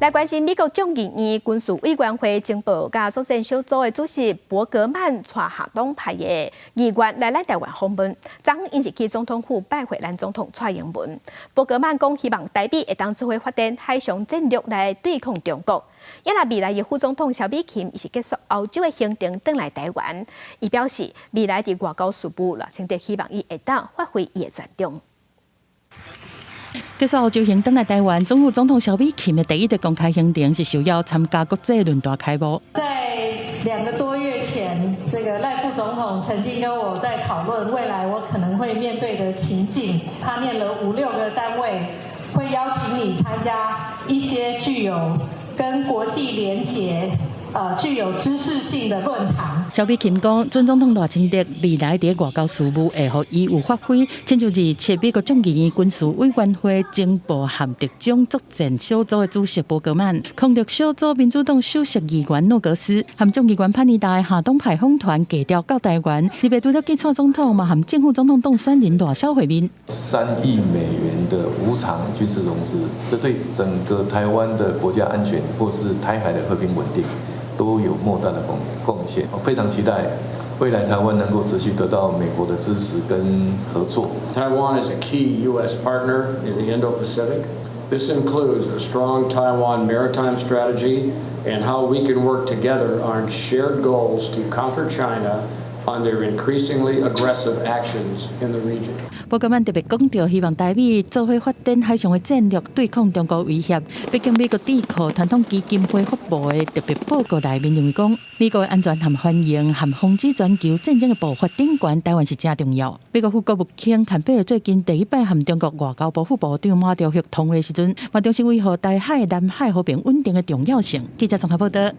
來關心美國眾議院軍事委員會情報佮作戰小組的主席伯格曼，帶下黨派的議員來咱台灣訪問。昨昏𪜶是去總統府拜會咱總統蔡英文。伯格曼講，希望台美會當做伙發展海上戰略來對抗中國。也若未來的副總統蕭美琴是結束歐洲的行程，轉來台灣。伊表示，未來佇外交事務，賴清德希望伊會當發揮伊的專長。結束歐洲行轉來台灣，準副總統蕭美琴的第一個公開行程是受邀參加國際論壇開幕。在2個多月前，這個賴副總統曾經跟我在討論未來我可能會面對的情境，他念了五六個單位，會邀請你參加一些具有跟國際連結、具有知識性的論壇。蕭美琴講，準總統賴清德未來佇外交事務會予伊有發揮，親像27美國眾議院軍事委員會情報和特種作戰小組的主席伯格曼，空特小組民主黨首席議員諾格斯，和眾議員潘尼達的下黨派訪團計調到台灣，特別除了見蔡總統，嘛和正副總統當選人賴蕭會面。3億美元的無償軍事融資，這對整個台灣的國家安全或是台海的和平穩定都有莫大的貢獻，非常期待未來台灣能夠持續得到美國的支持跟合作。 Taiwan is a key U.S. partner in the Indo-Pacific. This includes a strong Taiwan maritime strategy and how we can work together on shared goals to counter China on their increasingly aggressive actions in the region. 伯格曼特別講到，希望台美做伙發展海上的戰略，對抗中國威脅。畢竟美國智庫傳統基金會發布的特別報告內面認為講，美國的安全和繁榮和防止全球戰爭的爆發頂懸，台灣是誠重要。美國副國務卿坎貝爾最近第一擺和中國外交部副部長馬朝旭通話時陣，嘛重新維護台海、南海和平穩定的重要性。記者綜合報道。